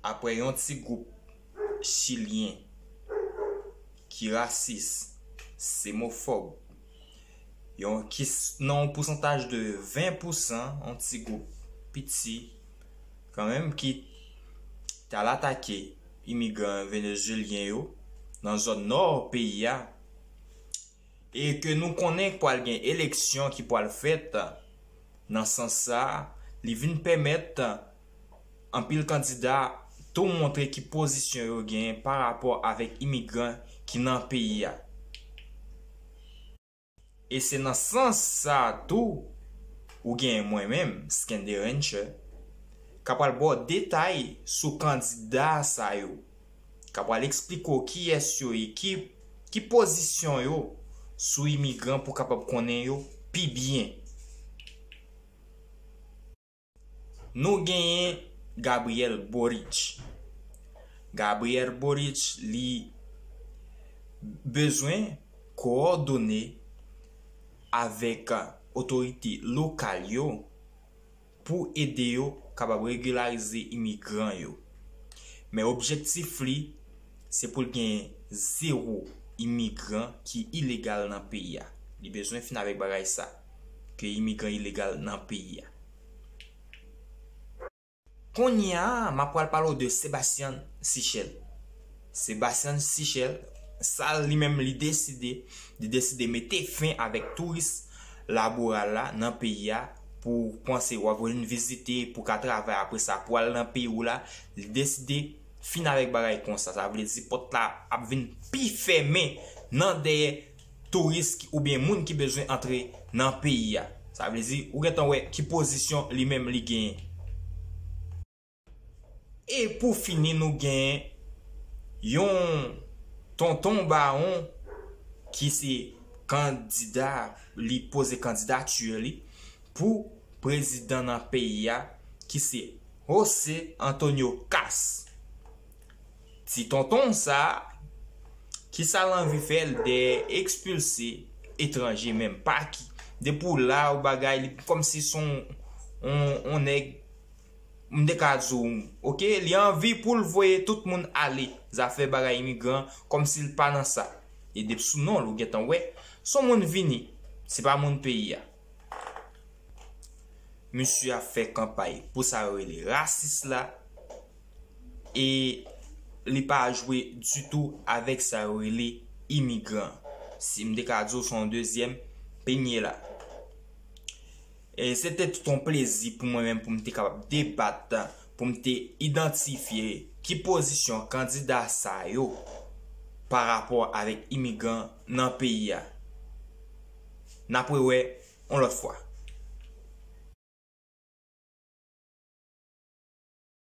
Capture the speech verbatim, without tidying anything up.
Apre yon ti gwoup chilyen ki rasis, ksenofòb, yon ki s- nan yon pousantaj de ven pousan, yon ti gwoup piti kanmenm ki t al atake imigran venezuelyen yo nan zòn nò peyi a, e ke nou konnen pral gen eleksyon ki pral fèt, nan sans sa, li vin pèmèt anpil kandida tou montre ki pozisyon yo gen pa rapò avèk imigran ki nan peyi a. E se nan sans sa tou, ou gen mwen menm, Skender Rancher, k ap pral ba w detay sou kandida sa yo, k ap pral eksplike w kiyès yo ye, ki, ki pozisyon yo sou imigran pou w kapab konnen yo pi byen. Nou genyen Gabriel Boric. Gabriel Boric, li bezwen kowòdone avèk otorite lokal yo pou ede yo kapab regilarize imigran yo. Men objektif li, se pou l gen zewo imigran ki ilegal nan peyi a. Li bezwen fin avèk bagay sa, ke imigran ilegal nan peyi a. Kounye a, m ap pral pale w de Sebastian Sichel. Sebastian Sichel, sa li menm li deside, li deside mete fen avèk touris laboral la nan peyi a, pou w panse w ap vin vizite, pou w ka travay, apre sa pou w al nan peyi w la, li deside fin avèk bagay konsa. Sa vle di pòt la ap vin pi fèmen nan dèyè touris ki, oubyen moun ki bezwen antre nan peyi a. Sa vle di, ou gentan wè ki pozisyon li menm li genyen. E pou fini, nou genyen yon tonton bawon ki se kandida, li poze kandidati li pou prezidan nan peyi a, ki se José Antonio Kast. Ti tonton sa, kisa l anvi fè l de ekspilse etranje menm? Pa ki, depi w la, ou bagay, li kòmsi se yon, yon, yon nèg, m te ka di w, oke, li anvi pou l voye tout moun ale. Zafè bagay imigran, kòmsi l pa nan sa. E depi sou non l, ou gentan wè, se yon moun vini, se pa moun peyi a. Misye ap fè kanpay pou sa yo rele rasis la, e li pa jwe ditou avèk sa yo rele imigran. Si m te ka di w, se yon dezyèm penye la. E se te tout yon plezi pou mwen menm pou m te kapab debat, pou m te idantifye ki pozisyon kandida sa yo pa rapò avèk imigran nan peyi a. N ap rewè yon lòt fwa.